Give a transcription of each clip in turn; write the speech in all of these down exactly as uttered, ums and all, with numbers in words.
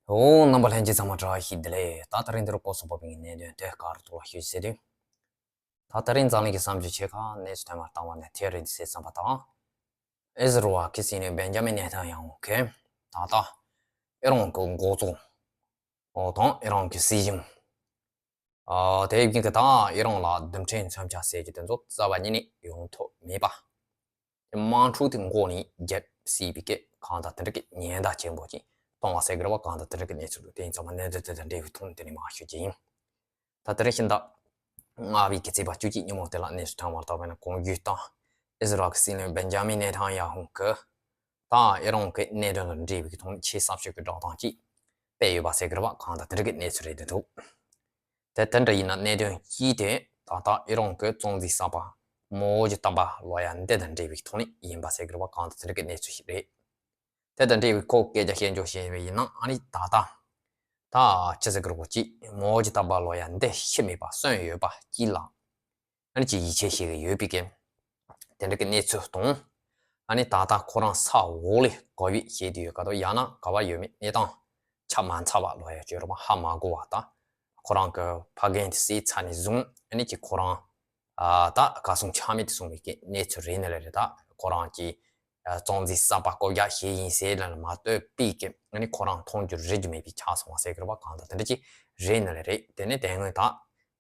འོ། རྣམ་པ་ལྷན་རྒྱས་ཚང་མ་བཀྲ་ཤིས་བདེ་ལེགས། ད་དེ་རིང་འདིར་སྐོར་སོགས་པ་བའི་གནད་དོན་དེ་ག་རུ་གཏོགས་ལ་ཞུ་ཟེར་དུས། ད་དེ་རིང་འཛམ་གླིང་གི་བསམ་ཚུལ་ཆེ་ཁག་གནས་ཚུལ་ཐོན་པར་བཏང་བ་ནས་དེ་རེད་འདི་ཟེར་བསམ་པ་དང་། ཨི་ཟི་རོ་ཨེལ་གྱི་སྲིད་བློན་བེན་ཇ་མིན་ནེ་ཐན་ཡ་ཧུ་གིས་ད་ལྟ་ཨི་རན་གྱི་འགོ་གཙོ་དང་ཨི་རན་གྱི་སྲིད་གཞུང་། ཨ། དེ་ཡིན་གྱི་ད་ཨི་རན་ལ་རྡུལ་ཕྲན་མཚོན་ཆ་ཟེར་གྱི་དེ་ཚོ་རྩ་བ་ཉིད་ནས་ཡོང་ཐབས་མེད་པ། དམག་འཁྲུག་དེ་འགོ་ནས་བརྒྱབ་སྲིད་པའི་སྐད་གང་དང་དེ་འདྲ་གི་ཉེན་བརྡ་ཆེན་པོ་ཅིག་གཏོང་བ་ཟེར་གི་རེད་བ། གང་དང་དེ་འདྲ་གི་གནས་ཚུལ་འདུག་དེ་ཡིན་ཙང་མ་གནད་དོན་དེ་དང་འབྲེལ་བའི་ཐོག་ནས་དེ་ནས་མར་ཞུ་རྒྱུ་ཡིན། ད་དེ་རིང་ཕྱི་ཟླ་ལྔ་པའི་གི་ཚེས་པ་བཅུ་གཅིག་ཉིན་མོ་དེ་ལ་གནས་ཚུལ་ཐོན་པར་བལྟས་པ་ན། གོང་ཞུས་ལྟར་ཨི་ཟི་རོ་ཨེལ་གྱི་སྲིད་བློན་བེན་ཇ་མིན་ནེ་ཐན་ཡ་ཧུ་གིས་ད་ཨི་རན་གྱི་གནད་དོན་དང་འབྲེལ་བའི་ཐོག་ནས་ཆེས་གསར་ཤོས་ཀྱི་བསྒྲགས་གཏམ་ཅིག་སྤེལ་ཡོད་པ་ཟེར་གི་རེད་བ། གང་དང་དེ་འདྲ་གི་གནས་ཚུལ་རེད་འདུག་དེ་དེ་འདྲ་ཡིན་ན་གནད་དོན་གཅིག་དེ་ད་ལྟ་ཨི་རན་གྱི་གཙོ་འཛིན་གསར་པ་མའོ་ཇི་ཏམ་པ་ལོ་ཡ་འདི་དང་འབྲེལ་བའི་ཐོག་ནས་ཡིན་པ་ཟེར་གི་རེད་བ། གང་དང་དེ་འདྲ་གི་གནས་ཚུལ་ཞིག་རེད། དེ་དང་འབྲེལ་བའི་ཁོ་སྐད་ཆ་བཤད་འཇོག་བྱས་པ་ཡིན་ན། ཨ་ནི་ད་ལྟ་ད་ཅི་ཟེར་གི་རེད་གོ་ཅི། མའོ་ཇི་ཏམ་པ་ལོ་ཡ་འདི་ཤི་མེད་པ་གསོན་ཡོད་པ་གཅིག་ལ་ཨ་ནི་ཅིག་ཡིད་ཆེས་བྱེད་ཀྱི་ཡོད་པའི་གི་དེ་འདྲ་གི་གནས་ཚུལ་དང་། ཨ་ནི་ད་ལྟ་ཁོ་རང་ས་འོག་ལ་ག་བ་བྱེད་དུ་ཡོད་ག་དང་། ཡང་ན་ག་བ་ཡོད་མེད་གནས་སྟངས་ཆ་མ་ཚང་བ་ལོ་ཡ་བཅོས་རོགས་མ་ཧ་མ་གོ་བ་དང་། ཁོ་རང་གི་ཕ་རྒན་དེ་བསད་ཚར་ནས་བཟུང་ཨ་ནི་ཅིག་ཁོ་རང་ཨ་ད་ག་སོང་ཆ་མེད་དུ་སོང་བའི་གི་གནས་ཚུལ་རེད་ནི་ལ་རེད། ད་ཁོ་རང་གི་ཨ་གཙོ་འཛིན་གསར་པ་བསྐོ་རྒྱ་བྱས་ཡིན་ཟེར་ལ་མ་ལྟོས་པའི་གི་ཨ་ནི་ཁོ་རང་མཐོང་རྒྱུ་རེག་རྒྱུ་མེད་པའི་ཆགས་སོང་བ་ཟེར་གི་རེད་བ། གང་དང་དེ་འདྲ་ཅིག་རེད་ནི་ལ་རེད། དེ་ནས་དེ་སྔོན་ད་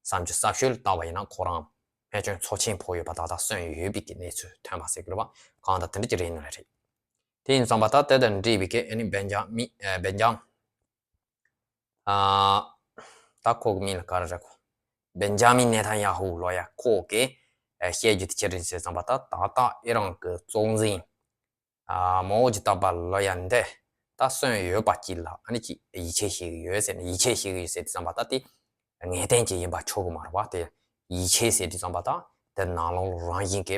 བསམ་ཚུལ་གསར་ཤོས་ལ་བལྟས་པ་ཡིན་ན་ཁོ་རང་རྨས་སྐྱོན་ཚབས་ཆེན་ཕོག་ཡོད་པ། ད་ལྟ་གསོན་ཡོད་པའི་གི་གནས་ཚུལ་ཐོན་པ་ཟེར་གི་རེད་བ། གང་དང་དེ་འདྲ་ཅིག་རེད་ནི་ལ་རེད། དེ་ཡིན་ཙང་པ་ད་དེ་དང་འབྲེལ་བའི་གི་ཨ་ནི་བེན་ཇ་མི་ཨ་བེན་ཇ་ཨ་ད་ཁོ་གི་མིང་ལ་ག་རེ་རེད་གོ། བེན་ཇ་མིན་ནེ་ཐན་ཡ་ཧུ་ལོ་ཡ་ཁོ་གིས་ཨ་བཤད་རྒྱུ་དེ་ཅི་རེད་ཟེར་ཙང་པ། ད་ད་ལྟ་ཨི་རན་གྱི་གཙོ་འཛིན་ཨ་མའོ་ཇི་ཏམ་པ་ལོ་ཡ་འདི་ད་གསོན་ཡོད་པ་གཅིག་ལ་ཨ་ནི་ཅིག་ཡིད་ཆེས་བྱེད་ཀྱི་ཡོད་ཟེར་ནས། ཡིད་ཆེས་བྱེད་ཀྱི་ཡོད་ཟེར་དུས་ཙམ་པ་ད་དེ་ངེས་གཏན་གྱི་ཡིན་པ་ཆོག་གི་མ་རེད་བ། དེ་ཡིད་ཆེས་ཟེར་དུས་ཙམ་པ་ད་དེ་ནང་ལོགས་ལ་རང་བཞིན་གྱི་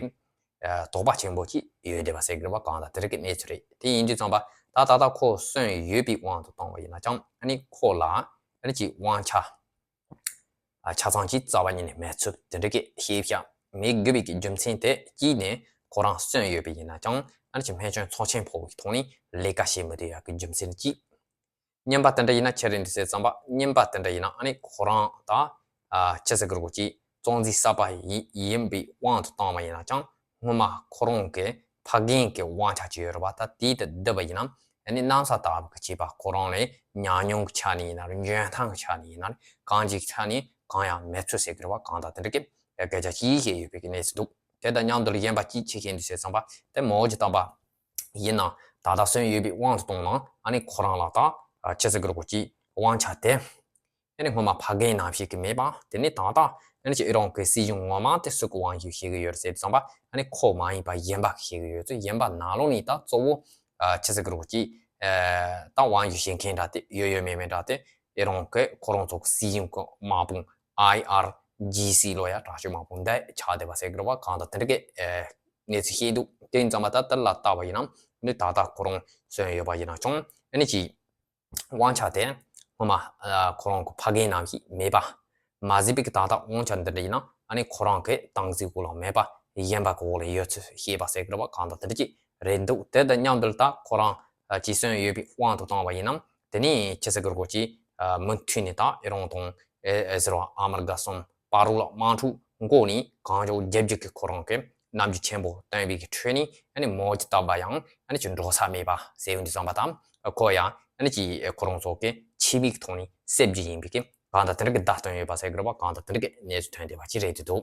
ཨ་དོགས་པ་ཆེན་པོ་ཅིག་ཡོད་བསྡད་པ་ཟེར་གི་རེད་བ། གང་དང་དེ་འདྲ་གི་གནས་ཚུལ་རེད། དེ་ཡིན་དུས་ཙམ་པ་ད་ད་ལྟ་ཁོ་གསོན་ཡོད་པའི་དབང་དུ་བཏང་བ་ཡིན་ན་ཅང་ཨ་ནི་ཁོ་ལ་ཨ་ནི་ཅིག་དབང་ཆ་ཨ་ཆ་ཚང་ཅིག་རྩ་བ་ཉིད་ནས་མེད་ཚུལ་དེ་འདྲ་གི་ཤེས་བྱ་མེད་དགོས་པའི་གི་རྒྱུ་མཚན་དེ་གཅིག་ནས་ཁོ་རང་གསོན་ཡོད་པ་ཡིན་ན་ཅང་ཨ་ནི་ཅིག་རྨས་སྐྱོན་ཚབས་ཆེན་ཕོག་པའི་ཐོག་ནས་ལས་ཀ་བྱེད་མི་བདེ་ཡག་གི་རྒྱུ་མཚན་གཅིག་གཉིས་པ་དེ་འདྲ་ཡིན་ན་ཅི་རེད་འདུག་ཟེར་ཙམ་པ། གཉིས་པ་དེ་འདྲ་ཡིན་ན་ཨ་ནི་ཁོ་རང་ད་ཨ་ཅི་ཟེར་གི་རེད་གོ་ཅི། གཙོ་འཛིན་གསར་པ་ཡིན་ཡིན་པའི་དབང་དུ་བཏང་བ་ཡིན་ན་ཅང་སྔོན་མ་ཁོ་རང་གི་ཕ་རྒན་གྱི་དབང་ཆ་ཅིག་ཡོད་རེད་བ། ད་དེའི་དེ་བསྡུས་པ་ཡིན་ན་ཨ་ནི་གནམ་ས་བདག་པོ་གི་བྱས་པ་ཁོ་རང་ལས་ཉམས་མྱོང་གི་ཆ་ནས་ཡིན་ན་རེད། འཇོན་ཐང་གི་ཆ་ནས་ཡིན་ན་རེད། གང་ཅིའི་ཆ་ནས་གང་ཡང་མེད་ཚུལ་ཟེར་གི་རེད་བ། གང་དང་དེ་འདྲ་གི་སྐད་ཆ་ཅིག་བཤད་ཡོད་པའི་གི་གནས་ཚུལ་འདུག་དེ་དང་མཉམ་དུ་ལ་གཞན་པ་ཅིག་ཅི་བཤད་འདུག་ཟེར་ཙམ་པ། དེ་མའོ་ཇི་ཏམ་པ་ཡིན་ན་ད་ལྟ་གསོན་ཡོད་པའི་དབང་དུ་བཏང་ན་ཨ་ནི་ཁོ་རང་ལ་ད་ཨ་ཅི་ཟེར་གི་རེད་གོ་ཅི། དབང་ཆ་དེ་ཨ་ནི་སྔོན་མ་ཕ་རྒན་ནང་བཞིན་གི་མེད་པ། དེ་ནི་ད་ལྟ་ཨ་ནི་ཅི་ཨི་རན་གྱི་སྲིད་གཞུང་ངོ་མ་དེ་སུ་གི་དབང་ཞུ་བྱེད་གི་ཡོད་རེད་ཟེར་དུས་ཙམ་པ། ཨ་ནི་ཁོ་མ་ཡིན་པ་གཞན་པ་གི་བྱེད་གི་ཡོད་ཚུལ། གཞན་པ་ནང་ལོགས་ནས་ད་གཙོ་བོ་ཨ་ཅི་ཟེར་གི་རེད་གོ་ཅི། ཨ་ད་དབང་ཞུ་བྱེད་མཁན་འདྲ་དེ་ཡོད་ཡོད་མེད་མེད་འདྲ་དེ་ཨི་རན་གྱི་ཁོ་རང་ཚོ་གི་སྲིད་གཞུང་གི་དམག་དཔུང་ཨའི་ཨར་ཇི་སི་ལོ་ཡ་དྲག་སྤྱོད་དམག་དཔུང་འདི་ཆགས་བསྡད་པ་ཟེར་གི་རེད་བ། གང་དང་དེ་འདྲ་གི་ཨ་གནས་ཚུལ་བཤད་འདུག་དེ་ཡིན་ཙང་མ་ད་དེ་ལ་བལྟས་པ་ཡིན་ན་ནི་ད་ལྟ་ཁོ་རང་གསོན་ཡོད་པ་ཡིན་ན་ཅང་ཨ་ནི་ཅི་དབང་ཆ་དེ་སྔོན་མ་ཨ་ཁོ་རང་གི་ཕ་རྒན་ནང་བཞིན་མེད་པ། མ་ཟད་པའི་གི་ད་ལྟ་དབང་ཆ་འདི་འདྲ་ཡིན་ན་ཨ་ནི་ཁོ་རང་གི་སྟངས་འཛིན་འོག་ལ་མེད་པ། གཞན་པ་གི་འོག་ལ་ཡོད་ཚུལ་བཤད་པ་ཟེར་གི་རེད་བ། གང་དང་དེ་འདྲ་ཅིག་རེད་འདུག་དེ་དང་མཉམ་དུ་ད་ཁོ་རང་ཨ་ཅིག་གསོན་ཡོད་པའི་དབང་དུ་བཏང་བ་ཡིན་ན་དེ་ནི་ཅི་ཟེར་གི་རེད་གོ་ཅི། ཨ་མུ་མཐུད་ནས་ད་ཨི་རན་དང་ཨེ་ཨེ་ཟེར་བ་ཨ་མི་རི་ཀ་གསུམ་བར་ལ་དམག་འཁྲུག་འགོ་ནས་གང་མགྱོགས་རྒྱལ་རྒྱུ་གི་ཁོ་རང་གི་རྣམ་འགྱུར་ཆེན་པོ་བསྟན་པའི་གི་ཁྲོད་ནས་ཨ་ནི་མའོ་ཅི་ཏམ་པ་ཡང་ཨ་ནི་ཅིག་འགྲོ་ས་མེད་པ་ཟེར་ཡོང་དུས་ཙམ་པ་དང་། ཁོ་ཡང་ཨ་ནི་ཅིག་ཁོ་རང་ཚོ་གི་ཆེ་བའི་གི་ཐོག་ནས་བསད་རྒྱུ་ཡིན་པའི་གི་གང་དང་དེ་འདྲ་གི་བརྡ་སྟོན་ཡོད་པ་ཟེར་གི་རེད་བ། གང་དང་དེ་འདྲ་གི་གནས་ཚུལ་ཐོན་བསྡད་པ་ཅིག་རེད་འདུག་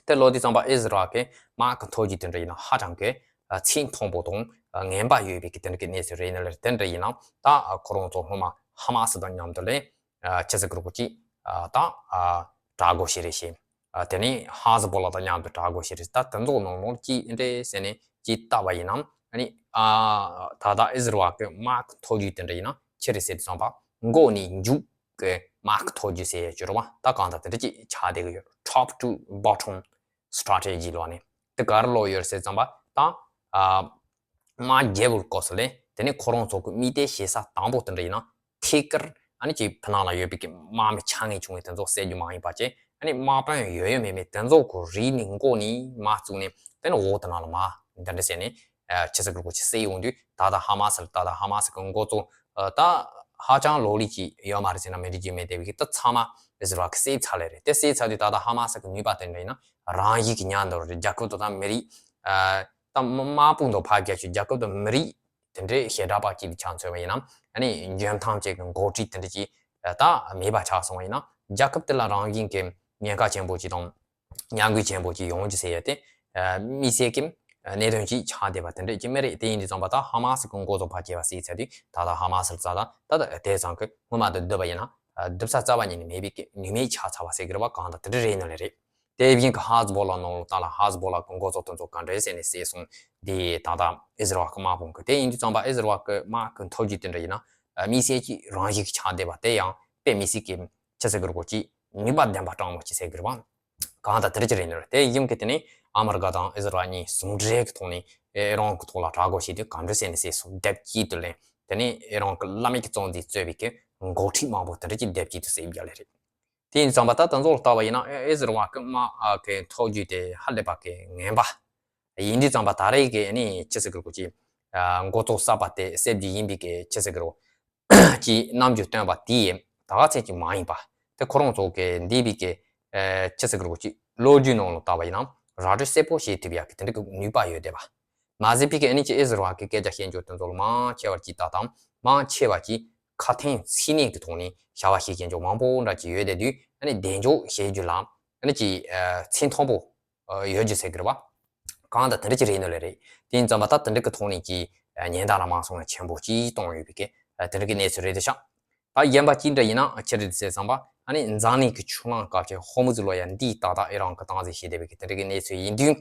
དེ་ལོ་དུས་ཙམ་པ་ཨི་ཟི་རལ་གི་དམག་གི་མཐོ་རྒྱུགས་དེ་འདྲ་ཡིན་ན་ཧ་ཅང་གི་ཨ་ཚད་མཐོན་པོ་དང་ཨ་ངན་པ་ཡོད་པའི་གི་དེ་འདྲ་གི་གནས་ཚུལ་རེད་ནི་ལ། དེ་འདྲ་ཡིན་ན་ད་ཨ་ཁོ་རང་ཚོ་སྔོན་མ་ཧ་མ་སི་དང་མཉམ་དུ་ལས་ཨ་ཅི་ཟེར་གི་རེད་གོ་ཅི། ཨ་ད་ཨ་དྲག་རྒོལ་བྱེད་རེས་བྱེད། ཨ་དེ་ནས་ཧ་ཟི་བོ་ལ་དང་མཉམ་དུ་དྲག་རྒོལ་བྱེད་རེས། ད་དེ་ཚོ་ནང་ལོགས་ཅི་འདྲ་ཟེར་ནས་ཅི་ལྟ་བ་ཡིན་ན་ཨ་ནི་ཨ་ད་ད་ཨི་ཟི་རལ་གི་དམག་གི་མཐོ་རྒྱུགས་དེ་འདྲ་ཡིན་ན་ཅི་རེད་ཟེར་དུས་ཙམ་པ་མགོ་ནས་མཇུག་གི་དམག་གི་མཐོ་རྒྱུགས་ཟེར་ཡ་ཅིག་ཡོད་རེད་བ། ད་གང་ལྟར་དེ་འདྲ་ཅིག་ཆགས་བསྡད་གི་ཡོད། Top to bottom strategy ལབ་ནས་དེ་ག་རེ་ལབ་ཡོད་རེད་ཟེར་ཙམ་པ་ད་ཨ་དམག་རྒྱལ་པོ་སྐབས་སུ་ལས་དེ་ནས་ཁོ་རང་ཚོ་གི་དམིགས་གཏད་བྱེད་ས་དང་པོ་དེ་འདྲ་ཡིན་ན་ཐད་ཀར་ཨ་ནི་ཅིག་ཕྱི་ནང་ལ་ཡོད་པའི་གི་དམག་མི་ཆ་ངེས་བྱུང་བའི་དེ་ཚོ་བསད་རྒྱུ་མ་ཡིན་པ་བྱས། ཨ་ནི་དམག་དཔོན་ཡོད་ཡོད་མེད་མེད་དེ་ཚོ་གི་རིགས་ནས་མགོ་ནས་མར་བཙུགས་ནས་དེ་ནས་འོག་དེ་ནང་ལ་མར་འདི་འདྲ་བྱས་ནས་ཨ་ཅི་ཟེར་གི་རེད་གོ་ཅི་བསད་ཡོང་དུས། ད་ད་ཧ་མ་སི་ལ་ད་ད་ཧ་མ་སི་གི་འགོ་གཙོ་ཨ་ད་ ཧ་ཅང་ལོ་ལེགས་ཅིག་ཡོད་མ་རེད་ཟེར་ན་མི་འགྲིག་རྒྱུ་མེད་དེ་བས་ད་ཚང་མ་ཨི་ཟི་རལ་གི་བསད་ཚར་ལེ་རེད། དེ་བསད་ཚར་དུས་ད་ལྟ་ཧ་མ་སི་གི་ནུས་པ་དེ་འདྲ་ཡིན་ན་རང་ཡིག་གི་ཉམས་འདོར་རེད། རྒྱལ་ཁབ་དང་ད་མི་རིགས་ད་དམག་དཔུང་དང་ཕར་རྒྱལ་ཆུ་རྒྱལ་ཁབ་དང་མི་རིགས་དེ་འདྲའི་ཞེ་དྲག་པ་གཅིག་ཏུ་ཆ་མཚོན་པ་ཡིན་ན་ཨ་ནི་འཇོན་ཐང་ཅན་གྱི་འགོ་ཁྲིད་དེ་འདྲ་ཅིག་ད་མེད་པ་ཆགས་སོང་བ་ཡིན་ན་རྒྱལ་ཁབ་དེ་ལ་རང་བཞིན་གྱི་ཉེན་ཁ་ཆེན་པོ་ཅིག་དང་ཉམས་རྒུད་ཆེན་པོ་ཅིག་ཡོང་རྒྱུ་ཟེར་ཡ་དེ་དམིགས་བསལ་གྱི་གནད་དོན་ཅིག་ཆགས་བསྡད་པ་དེ་འདྲ་ཅིག་མི་རེད། དེ་ཡིན་དུས་ཙམ་པ་ད་ཧ་མ་སི་གི་འགོ་གཙོ་ཕར་སྐྱེལ་བ་སྲིད་ཚར་དུས་ད་ལྟ་ཧ་མ་སི་ལ་རྩ་ད་ད་ད་དེ་ཙང་གི་སྔོན་མ་དུ་བསྡུ་བ་ཡིན་ན་བསྡུ་ས་རྩ་བ་ཉིད་ནས་མེད་པའི་ནུས་མེད་ཆགས་ཚར་བ་ཟེར་གི་རེད་བ། གང་ལྟར་དེ་འདྲ་རེད་ནི་ལས་རེད། དེ་བཞིན་གྱི་ཧ་ཟི་བོ་ལ་ནང་ལོགས་ད་ལ་ཧ་ཟི་བོ་ལ་གི་འགོ་གཙོ་དེ་ཚོ་ག་འདྲས་ཟེར་ནས་བསད་སོང་། དེ་ད་ལྟ་ཨི་ཟི་རལ་གི་དམག་དཔུང་གི་དེ་ཡིན་དུས་ཙམ་པ་ཨི་ཟི་རལ་གི་དམག་གི་མཐོ་རྒྱུ་དེ་འདྲ་ཡིན་ན་དམིགས་བསལ་གྱི་རང་བཞིན་གྱི་ཆགས་བསྡད་པ་དེ་ཡང་དཔེ་མི་སྲིད་ཀྱི་ཆི་ཟེར་གི་རེད་གོ་ཅིག་ནུས་པ་ལྡན་པ་སྤྲང་མོ་ཅིག་ཟེར་གི་རེད་བ། གང་ལྟར་དེ་འདྲ་ཅིག་རེད་ནི་རེད། དེ་ཡིན་གྱི་དེ་ནས་ཨ་མི་རི་ཀ་དང་ཨི་ཟི་རལ་གཉིས་ཟུང་འབྲེལ་གྱི་ཐོག་ནས་ཨི་རན་གྱི་ཐོག་ལ་དྲག་རྒོལ་བྱས་དུས་ག་འདྲ་ཟེར་ནས་བསད་སོང་། སྡེབ་གཅིག་ཏུ་ལེན། དེ་ནས་ཨི་རན་གྱི་བླ་མེད་ཀྱི་བཙོན་འཛིན་གཙོས་པའི་གི་འགོ་ཁྲིད་མང་པོ་དེ་འདྲ་ཅིག་སྡེབ་གཅིག་ཏུ་བསད་རྒྱུ་ལས་རེད། དེ་ཡིན་ཙང་པ་ད་དེ་ཚོ་ལ་ལྟ་བ་ཡིན་ན་ཨེ་ཨེ་ཟེར་བ་ཀི་མ་ཨ་ཀི་ཐོག་རྒྱུ་དེ་ཧ་ལས་པ་ཀི་ངན་པ། ཡིན་དུས་ཙང་པ་ད་རེས་ཀྱི་ཨ་ནི་ཆི་ཟེར་གི་རེད་གོ་ཅི། ཨ་འགོ་གཙོ་གསར་པ་དེ་བསད་རྒྱུ་ཡིན་པའི་ཀི་ཆི་ཟེར་གི་རེད་གོ་ཅི་རྣམ་འགྱུར་སྟོན་པ་དེ་ད་ག་ཚད་ཅིག་མ་ཡིན་པ། དེ་ཁོ་རང་ཚོ་ཀི་འདས་པའི་ཀི་ཨ་ཆི་ཟེར་གི་རེད་གོ་ཅི་ལོ་རྒྱུས་ནང་ལ་ལྟ་བ་ཡིན་ན་ར་སྤྲོད་གསལ་པོ་བྱེད་ཐུབ་ཡག་གི་དེ་འདྲ་གི་ནུས་པ་ཡོད་བསྡད་པ། མ་ཟད་པའི་གི་ཨ་ནི་ཅི་ཨེ་ཟེར་བ་གི་སྐད་ཆ་བཤད་འཇོག་དེ་ཚོ་ལ་མང་ཆེ་བ་ཅིག་ད་དང་མང་ཆེ་བ་ཅིག་ཁ་དན་ཚིག་སྣེ་གི་ཐོག་ནས་བྱ་བ་བྱེད་མཁན་ཅོག་མང་པོ་འདྲ་ཅིག་ཡོད་བསྡད་དུས་ཨ་ནི་གདེང་འཇོག་བྱེད་རྒྱུ་ལ་ཨ་ནི་ཅི་ཚད་མཐོན་པོ་ཡོད་རྒྱུ་ཟེར་གི་རེད་བ། གང་ལྟར་དེ་འདྲ་ཅིག་རེད་ནོ་ལེ་རེད། དེ་ཡིན་ཙང་མ་ད་དེ་འདྲ་གི་ཐོག་ནས་ཅི་ཉེན་བརྡ་ལ་མ་སོང་ན་ཆེན་པོ་ཅིག་གཏོང་ཡོད་པའི་གི་དེ་འདྲ་གི་གནས་ཚུལ་རེད་དེ་ཤག་ད་གཞན་པ་ཅི་འདྲ་ཡིན་ན་ཆི་རེད་ཟེར་ཙང་པ་ཨ་ནི་འཛམ་གླིང་གི་ཆུ་གླང་དཀར་ཆེན་ཧོར་མུ་ཟི་ལོ་ཡ་འདིའི་ཏག་ཏག་ཨི་རན་གི་སྟངས་འཛིན་བྱེད་བསྡད་པའི་གི་དེ་འདྲ་གི་གནས་ཚུལ་ཡིན་དུས།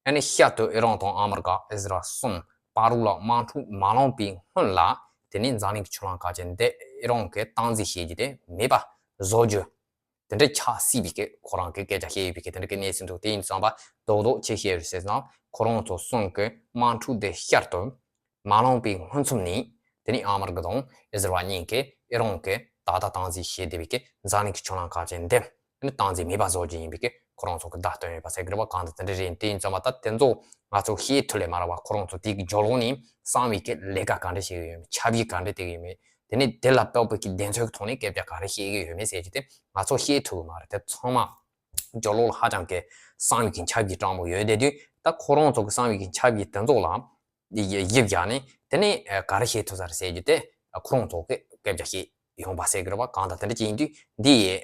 ཨ་ནི་ཤར་དུ་ཨི་རན་དང་ཨ་མི་རི་ཀ་ཨི་ཟི་རལ་གསུམ་བར་དུ་ལ་དམག་འཁྲུག་མ་ལངས་པའི་སྔོན་ལ་དེ་ནས་འཛམ་གླིང་གི་ཆུ་གླང་དཀར་ཆེན་འདི་ཨི་རན་གི་སྟངས་འཛིན་བྱེད་རྒྱུ་དེ་མེད་པ་བཟོ་རྒྱུ། དེ་འདྲ་ཆགས་སྲིད་པའི་གི་ཁོ་རང་གི་སྐད་ཆ་བཤད་ཡོད་པའི་གི་དེ་འདྲ་གི་གནས་ཚུལ་འདུག་དེ་ཡིན་ཙང་པ་རྡོག་རྡོག་ཆེ་བཤད་རེད་ཟེར་ཙང་ཁོ་རང་ཚོ་གསུམ་གི་དམག་འཁྲུག་དེ་ཤར་དུ་མ་ལངས་པའི་སྔོན་ཚུད་ནས་དེ་ནས་ཨ་མི་རི་ཀ་དང་ཨི་ཟི་རལ་གཉིས་ཀྱིས་ཨི་རན་གྱི་ད་ལྟ་སྟངས་འཛིན་བྱེད་བསྡད་པའི་གི་འཛམ་གླིང་གི་ཆུ་གླང་དཀར་ཆེན་འདེམས་ནི་སྟངས་འཛིན་མེད་པ་བཟོ་རྒྱུ་ཡིན་པའི་གི་ཁོ་རང་ཚོ་གི་བརྡ་སྟོན་ཡོད་པ་ཟེར་གི་རེད་བ། གང་ལྟར་དེ་འདྲ་རེད། དེ་ཡིན་ཙང་མ་ད་དེ་ཚོ་ང་ཚོ་ཤེས་ཐུབ་ལེ་མ་རེད་བ། ཁོ་རང་ཚོ་དེ་གི་སྦྱོར་ལོག་ནས་གསང་བའི་གི་ལས་ཀ་ག་འདྲ་བྱེད་གི་ཡོད་མེད། ཆབ་ཡིག་ག་འདྲ་བཏེག་གི་ཡོད་མེད། དེ་ནས་དེ་ལ་དཔག་པའི་གི་གདེང་ཚོད་ཀྱི་ཐོག་ནས་སྐད་ཆ་ག་རེ་བཤད་གི་ཡོད་མེད་ཟེར་རྒྱུ་དེ་ང་ཚོ་ཤེས་ཐུབ་གི་མ་རེད། དེ་ཚང་མ་སྦྱོར་ལོག་ལ་ཧ་ཅང་གི་གསང་བའི་གི་ཆབ་ཡིག་སྤྲང་པོ་ཡོད་བསྡད་དུས་ད་ཁོ་རང་ཚོ་གི་གསང་བའི་གི་ཆབ་ཡིག་དེ་ཚོ་ལ་ཡིབ་བཞག་ནས་དེ་ནས་ག་རེ་བཤད་ཐུབ་ས་རེད་ཟེར་རྒྱུ་དེ་ཁོ་རང་ཚོ་གི་སྐད་ཆ་བཤད་ཡོང་པ་ཟེར་གི་རེད་བ། གང་ལྟར་དེ་འདྲ་ཅིག་ཡིན་དུས་འདི་ཡི་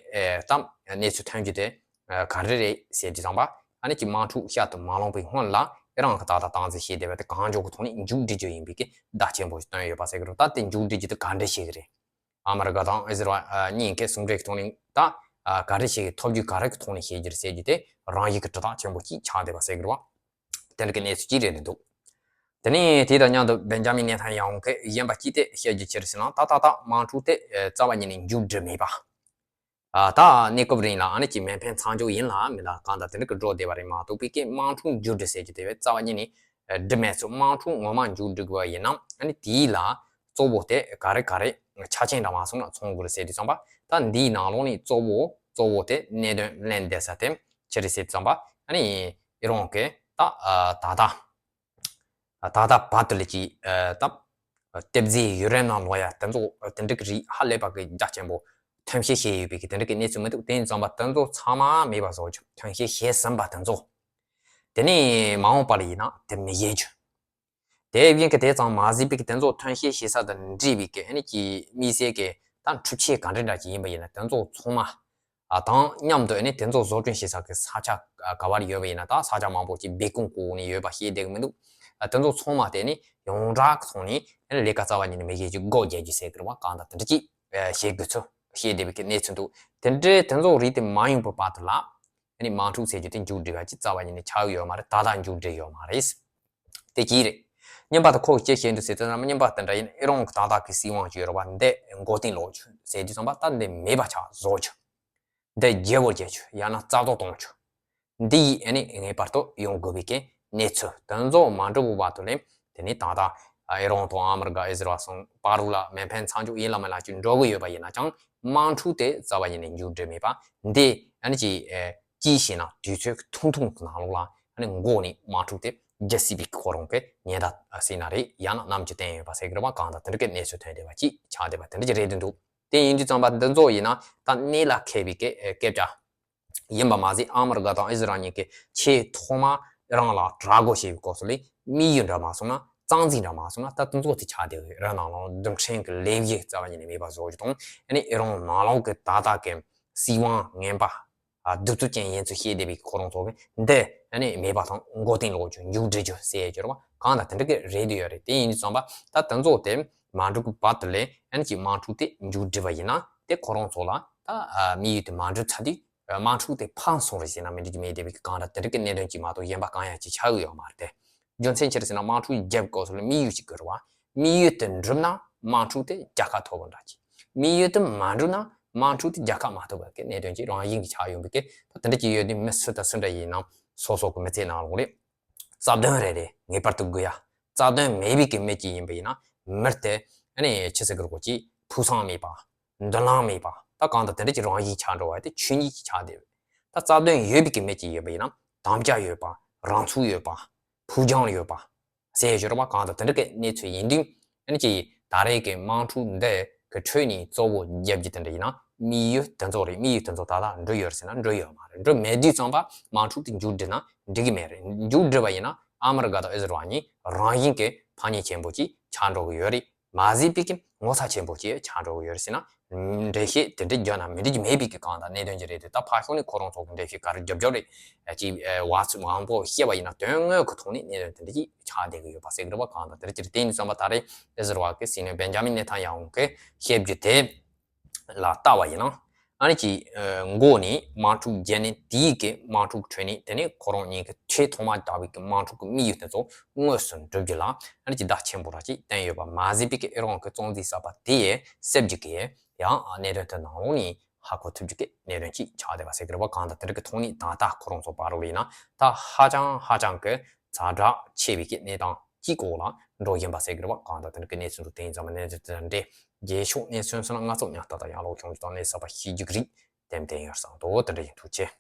ད་གནས་ཚུལ་ཐོན་རྒྱུ་དེ་ག་རེ་རེད་ཟེར་དུས་ཙམ་པ་ཨ་ནི་ཅིག་དམག་འཁྲུག་ཤར་དུ་མ་ལངས་པའི་སྔོན་ལ་ཨི་རན་གྱི་ད་ལྟ་སྟངས་འཛིན་བྱས་བསྡད་པ་དེ་གང་མགྱོགས་ཀྱི་ཐོག་ནས་མཇུག་སྒྲིལ་རྒྱུ་ཡིན་པའི་གི་བརྡ་ཆེན་པོ་ཞིག་བཏོན་ཡོད་པ་ཟེར་གི་རེད། ད་དེ་མཇུག་སྒྲིལ་རྒྱུ་དེ་ག་འདྲ་བྱེད་གི་རེད། ཨ་མི་རི་ཀ་དང་ཨི་ཟི་རལ་གཉིས་ཀས་ཟུང་འབྲེལ་གྱི་ཐོག་ནས་ད་ག་རེ་བྱེད་གི་ཐོབ་རྒྱུ་ག་རེ་གི་ཐོག་ནས་བྱེད་རྒྱུ་རེད་ཟེར་རྒྱུ་དེ་རང་བཞིན་གྱི་དྲི་རྟགས་ཆེན་པོ་ཅིག་ཆགས་བསྡད་པ་ཟེར་གི་རེད་བ། དེ་འདྲ་གི་གནས་ཚུལ་ཅིག་རེད་འདུག་དེ་ནས་དེ་དང་མཉམ་དུ་བེན་ཇ་མིན་ནེ་ཐན་ཡ་ཧུ་གིས་གཞན་པ་ཅི་སྟེ་བཤད་རྒྱུ་ཅི་རེད་ཟེར་ན་ད་ད་ད་དམག་འཁྲུག་དེ་རྩ་བ་ཉིད་ནས་མཇུག་སྒྲིལ་མེད་པ། ད་གནས་སྐབས་རིང་ལ་ཨ་ནི་ཅིག་མེ་འཕེན་མཚམས་འཇོག་ཡིན་ལ་མིན་ལ་གང་ལྟར་དེ་འདྲ་གི་འགྲོ་བསྡད་པ་རེད་མ་གཏོགས་པའི་གི་དམག་འཁྲུག་མཇུག་སྒྲིལ་ཟེར་རྒྱུ་དེ་བས་རྩ་བ་ཉིད་ནས་སྒྲིལ་མེད་ཚུལ། དམག་འཁྲུག་ངོ་མ་མཇུག་སྒྲིལ་དགོས་པ་ཡིན་ན་ཨ་ནི་དེའི་ལ་གཙོ་བོ་དེ་ག་རེ་ག་རེ་ཆ་རྐྱེན་འདྲ་མ་སོང་ན་ཚང་དགོས་རེད་ཟེར་དུས་ཙམ་པ་ད་འདིའི་ནང་ལོགས་ནས་གཙོ་བོ་གཙོ་བོ་དེ་གནད་དོན་ལན་འདེབས་ས་དེ་ཆི་རེད་ཟེར་དུས་ཙམ་པ་ཨ་ནི་ཨི་རན་གྱི་ད་ད་ད། ད་ལྟ་བར་དུ་ལས་ཀྱི་ད་ལྟེབ་རྫས་ཡུ་རེ་ནམ་ལོ་ཡ་དེ་ཚོ་དེ་འདྲ་གི་རིགས་ཧ་ལས་པ་གི་རྒྱ་ཆེན་པོ་ཐོན་སྐྱེད་བྱས་ཡོད་པའི་གི་དེ་འདྲ་གི་གནས་ཚུལ་མི་འདུག་དེ་ཡིན་ཙང་པ་དེ་ཚོ་ཚང་མ་མེད་པ་བཟོ་རྒྱུ། ཐོན་སྐྱེད་བྱས་ཟིན་པ་དེ་ཚོ་དེ་ནས་མ་འོངས་པ་ལ་ཡིན་ན་དེ་མི་བྱེད་རྒྱུ། དེ་བཞིན་གི་དེ་ཙམ་མ་ཟད་པའི་གི་དེ་ཚོ་ཐོན་སྐྱེད་བྱེད་ས་དང་འབྲེལ་བའི་གི་ཨ་ནི་གི་དམིགས་བསལ་གི་ད་འཕྲུལ་ཆས་ག་འདྲ་འདྲ་ཅིག་ཡིན་པ་ཡིན་ན་དེ་ཚོ་ཚང་མ། ཨ་དང་མཉམ་དུ་ཨ་ནི་དེ་ཚོ་བཟོ་སྐྲུན་བྱེད་ས་གི་ས་ཆ་ག་བར་ཡོད་པ་ཡིན་ན་ད་ས་ཆ་མང་པོ་ཅིག་སྦས་སྐུང་བསྐུར་ནས་ཡོད་པ་ཤེས་བསྡད་གི་མི་འདུག་ཨ་དེ་ཚོ་ཚང་མ་དེ་ནི་ཡོངས་གྲགས་ཀྱི་ཐོག་ནས་ཨ་ནི་ལས་ཀ་རྩ་བ་ཉིད་ནས་མི་བྱེད་རྒྱུ་སྒོ་རྒྱག་རྒྱུ་ཟེར་གི་རེད་བ། གང་ལྟར་དེ་འདྲ་ཅིག་བྱེད་དགོས་ཚུལ་ཤེས་བསྡད་པའི་གི་གནས་ཚུལ་འདུག་དེ་འདྲའི་དེ་ཚོ་རིགས་དེ་མ་ཡོང་བའི་བར་དུ་ལ་ཨ་ནི་དམག་འཁྲུག་ཟེར་རྒྱུ་དེ་མཇུག་སྒྲིལ་བ་ཅིག་རྩ་བ་ཉིད་ནས་ཆགས་ཡོད་མ་རེད། ད་ལྟ་མཇུག་སྒྲིལ་ཡོད་མ་རེད། དེ་གཅིག་རེད། གཉིས་པ་དེ་ཁོ་གིས་ཅི་བཤད་འདུག་ཟེར་དུས་ཙམ་པ་གཉིས་པ་དེ་འདྲ་ཡིན་ཨི་རན་གྱི་ད་ལྟ་གི་སྲིད་དབང་ཅིག་ཡོད་རེད་བ། འདི་མགོ་རྟིང་སློག་རྒྱུ་ཟེར་དུས་ཙམ་པ་ད་འདི་མེད་པ་ཆགས་བཟོ་རྒྱུ། འདི་བརྗེ་བོ་བརྒྱབ་རྒྱུ་ཡང་ན་རྩ་རྫོགས་གཏོང་རྒྱུ། འདི་ཡིས་ཨ་ནི་ངེས་པར་དུ་ཡོང་དགོས་པའི་གི་གནས་ཚུལ་དེ་ཚོ་མ་འགྲུབ་བར་དུ་ལས་དེ་ནི་ད་ལྟ་ཨི་རན་དང་ཨ་མི་རི་ཀ་ཨི་ཟི་རལ་སོང་བར་དུ་ལ་མེ་འཕེན་མཚམས་འཇོག་ཡིན་ལ་མིན་ལ་ཅིག་འགྲོ་གི་ཡོད་པ་ཡིན་ན་ཅང་དམག་འཁྲུག་དེ་རྩ་བ་ཉིད་ནས་མཇུག་སྒྲིལ་མེད་པ་འདི་ཨ་ནི་ཅིག་ཅིའི་ཕྱིར་ན་དུས་ཚོད་ཐུང་ཐུང་གི་ནང་ལོགས་ལ་ཨ་ནི་འགོ་ནས་དམག་འཁྲུག་དེ་ རྒྱལ་སྲིད་པའི་ཁོ་རང་གི་ཉེན་བརྡ་ཟེར་ན་རེད། ཡང་ན་གནམ་གྱི་སྟེང་ཡོད་པ་ཟེར་གི་རེད་བ། གང་ལྟར་དེ་འདྲ་གི་གནས་ཚུལ་ཐོན་བསྡད་པ་ཅིག་ཆགས་བསྡད་པ་དེ་འདྲ་ཅིག་རེད་འདུག་དེ་ཡིན་དུས་ཙམ་པ་འདི་ཚོ་ཡིན་ན་ད་གནད་ལ་འཁེལ་བའི་གི་སྐད་ཆ་ཡིན་པ་མ་ཟད། ཨ་མི་རི་ཀ་དང་ཨི་ཟི་རལ་གཉིས་ཀྱིས་ཆེས་ཐོག་མ་རང་ལ་དྲག་རྒོལ་བྱས་པའི་སྐབས་སུ་ལས་དམིགས་ཡུལ་འདྲ་མ་སོང་ན། རྩ་འཛིན་འདྲ་མ་སོང་ན། ད་དེ་ཚོ་དེ་ཆགས་བསྡད་ཡོད་རེད། ནང་ལོགས་རྡུལ་ཕྲན་གྱི་ལས་གཞི་རྩ་བ་ཉིད་ནས་མེད་པ་བཟོ་རྒྱུ་དང་། ཨ་ནི་ཨི་རན་ནང་ལོགས་ཀྱི་ད་ལྟ་གི་སྲིད་དབང་ངན་པ། ཨ། གདུག་རྩུབ་ཅན་ཡིན་ཚུལ་བཤད་བསྡད་པའི་ཁོ་རང་ཚོ་གི་འདི་ཨ་ནི་མེད་པ་དང་མགོ་རྟིང་སློག་རྒྱུ། མཇུག་སྒྲིལ་རྒྱུ་ཟེར་ཡ་ཅིག་རེད་བ། གང་ལྟར་དེ་འདྲ་གི་རེད་འདུག་ཡོད་རེད། དེ་ཡིན་དུས་ཙམ་པ་ད་དེ་ཚོ་དེ་མ་འགྲུབ་གི་བར་དུ་ལས་ཨ་ནི་ཅིག་དམག་འཁྲུག་དེ་མཇུག་སྒྲིལ་བ་ཡིན་ན། དེ་ཁོ་རང་ཚོ་ལ་ད་ཨ་དམིགས་ཡུལ་དེ་མ་འགྲུབ་ཚར་དུས་དམག་འཁྲུག་དེ་ཕམ་སོང་རེད་ཟེར་ན་མི་འགྲིག་གི་མེད་བསྡད་པའི་གང་འདྲ་དེ་འདྲ་གི་གནད་དོན་ཅིག་མ་གཏོགས་གཞན་པ་གང་ཡང་ཅིག་ཆགས་ཀྱི་ཡོད་མ་རེད་དེ། རྒྱུ་མཚན་ཅི་རེད་ཟེར་ན། དམག་འཁྲུག་རྒྱབ་སྐབས་སུ་ལ་དམིགས་ཡུལ་ཅིག་དགོས་རེད་བ། དམིགས་ཡུལ་དེ་འགྲུབ་ན་དམག་འཁྲུག་དེ་རྒྱལ་ཁ་ཐོབ་པ་འདྲ་ཅིག་དམིགས་ཡུལ་དེ་མ་འགྲུབ་ན་དམག་འཁྲུག་དེ་རྒྱལ་ཁ་མ་ཐོབ་པ་གི་གནད་དོན་ཅིག་རང་བཞིན་གྱིས་ཆགས་ཡོང་བའི་གི། ད་དེ་འདྲ་ཅིག་ཡོད་དུས་མི་སུ་དང་སུ་འདྲ་ཡིན་ནའང་སོ་སོ་གི་མི་ཚེ་ནང་ལོགས་ལ་རྩ་དོན་རེ་རེ་ངེས་པར་དུ་དགོས་ཡ། རྩ་དོན་མེད་པའི་གི་མི་ཅིག་ཡིན་པ་ཡིན་ན། མི་དེ་ཨ་ནི་ཆི་ཟེར་གི་རེད། ཁོ་ཅིག་ཕུགས་བསམ་མེད་པ། མདུན་ལམ་མེད་པ། ད་གང་ལྟར་དེ་འདྲ་ཅིག་རང་བཞིན་ཆགས་འགྲོ་བ་དེ་ཆོས་ཉིད་ཅིག་ཆགས་བསྡད་ཡོད། ད་རྩ་དོན་ཡོད་པའི་གི་མི་ཅིག་ཡོད་པ་ཡིན་ན། དམ་བཅའ་ཡོད་པ། རང་ཚུགས་ཡོད་པ། ཕུགས་རྒྱང་ཡོད་པ་ཟེར་ཡོད་རེད་བ། གང་ལྟར་དེ་འདྲ་གི་གནས་ཚུལ་ཡིན་དུས། ཨ་ནི་ཅིག་ད་རེས་ཀྱི་དམག་འཁྲུག་འདི་གི་ཁྲོད་ནས་གཙོ་བོ་རྒྱབ་རྒྱུ་དེ་འདྲ་ཡིན་ན། དམིགས་ཡུལ་དེ་ཚོ་རེད། དམིགས་ཡུལ་དེ་ཚོ་ད་ལྟ་འགྲུབ་ཡོད་རེད་ཟེར་ན་འགྲུབ་ཡོད་མ་རེད། འགྲུབ་མེད་དུས་ཙམ་པ་དམག་འཁྲུག་དེ་མཇུག་སྒྲིལ་ན་འགྲིག་གི་མེད་རེད། མཇུག་སྒྲིལ་བ་ཡིན་ན་ཨ་མི་རི་ཀ་དང་ཨི་ཟི་རལ་གཉིས་རང་བཞིན་གྱི་ཕམ་ཉེས་ཆེན་པོ་ཅིག་ཆགས་འགྲོ་གི་ཡོད་རེད། མ་བཟོས་པའི་གི་ངོ་ཚ་ཆེན་པོ་ཅིག་ཆགས་འགྲོ་གི་ཡོད་རེད་ཟེར་ན། འགྲེལ་བཤད་དེ་འདྲ་བརྒྱབ་ན་མི་འགྲིག་གི་མེད་པའི་གི་གང་ལྟར་གནད་དོན་ཅིག་རེད་དེ། ད་ཕར་ཕྱོགས་ནས་ཁོ་རང་ཚོ་གི་འགྲེལ་བཤད་ག་རེ་རྒྱབ་རྒྱབ་རེད། ཨ་ཅིག་ཨ་བ་ཚུགས་མང་པོ་བཤད་པ་ཡིན་ན། དོན་དངོས་ཀྱི་ཐོག་ནས་གནད་དོན་དེ་འདྲ་ཅིག་ཆགས་བསྡད་གི་ཡོད་པ་ཟེར་གི་རེད་བ། གང་ལྟར་དེ་འདྲ་ཅིག་རེད། དེ་ཡིན་ཙང་པ་ད་རེས་ཨི་ཟི་རལ་གི་སྲིད་བློན་བེན་ཇ་མིན་ནེ་ཐན་ཡ་ཧུ་གི་བཤད་རྒྱུ་དེ་ལ་ལྟ་བ་ཡིན་ན། ཨ་ནི་ཅིག་ཨ་མགོ་ནས་དམག་འཁྲུག་བརྒྱབ་ནས། དེའི་གི་དམག་འཁྲུག་ཁྲོད་ནས་དེ་ནས་ཁོ་རང་གཉིས་ཀྱི་ཆེས་ཐོག་མ་བཏང་བའི་གི་དམག་འཁྲུག་གི་དམིགས་ཡུལ་དེ་ཚོ་དངོས་སུ་འགྲུབ་རྒྱུ་ལ་ཨ་ནི་ཅིག་བརྡ་ཆེན་པོ་ར་ཅིག་བསྟན་ཡོད་པ་མ་ཟད་པའི་གི་ཨི་རན་གི་རྩ་འཛིན་གསར་པ་དེ་ཡི་གསར་བརྗེ་གི་ཡང་གནད་དོན་དེ་ནང་ལོགས་ནས་ཧ་གོ་ཐུབ་རྒྱུ་གི་གནད་དོན་ཅིག་ཆགས་བསྡད་པ་ཟེར་གི་རེད་བ། གང་ལྟར་དེ་འདྲ་གི་ཐོག་ནས་ད་ལྟ་ཁོ་རང་ཚོ་བར་ལ་ཡིན་ན་ད་ཧ་ཅང་ཧ་ཅང་གི་ཛ་དྲག་ཆེ་བའི་གི་གནས་སྟངས་ཅིག་འོག་ལ་འགྲོ་བཞིན་པ་ཟེར་གི་རེད་བ། གང་ལྟར་དེ་འདྲ་གི་གནས་ཚུལ་འདུག་དེ་ཡིན་ཙང་མ་གནས་ཚུལ་དེ་འདྲ་རྒྱས་ཤོག་གནས་ཚུལ་སོང་ན་ང་ཚོ་ཉག་ཏག་ཏག་ཡར་ལོག་བྱུང་རྒྱུ་དང་གནས་ཚུལ་གསར་པ་ཤེས་རྒྱུ་གི་རིགས་ཏན་ཏན་ཡོད་བསམ་འདུག་དེ་འདྲ་ཡིན། ཐུགས་རྗེ་ཆེ།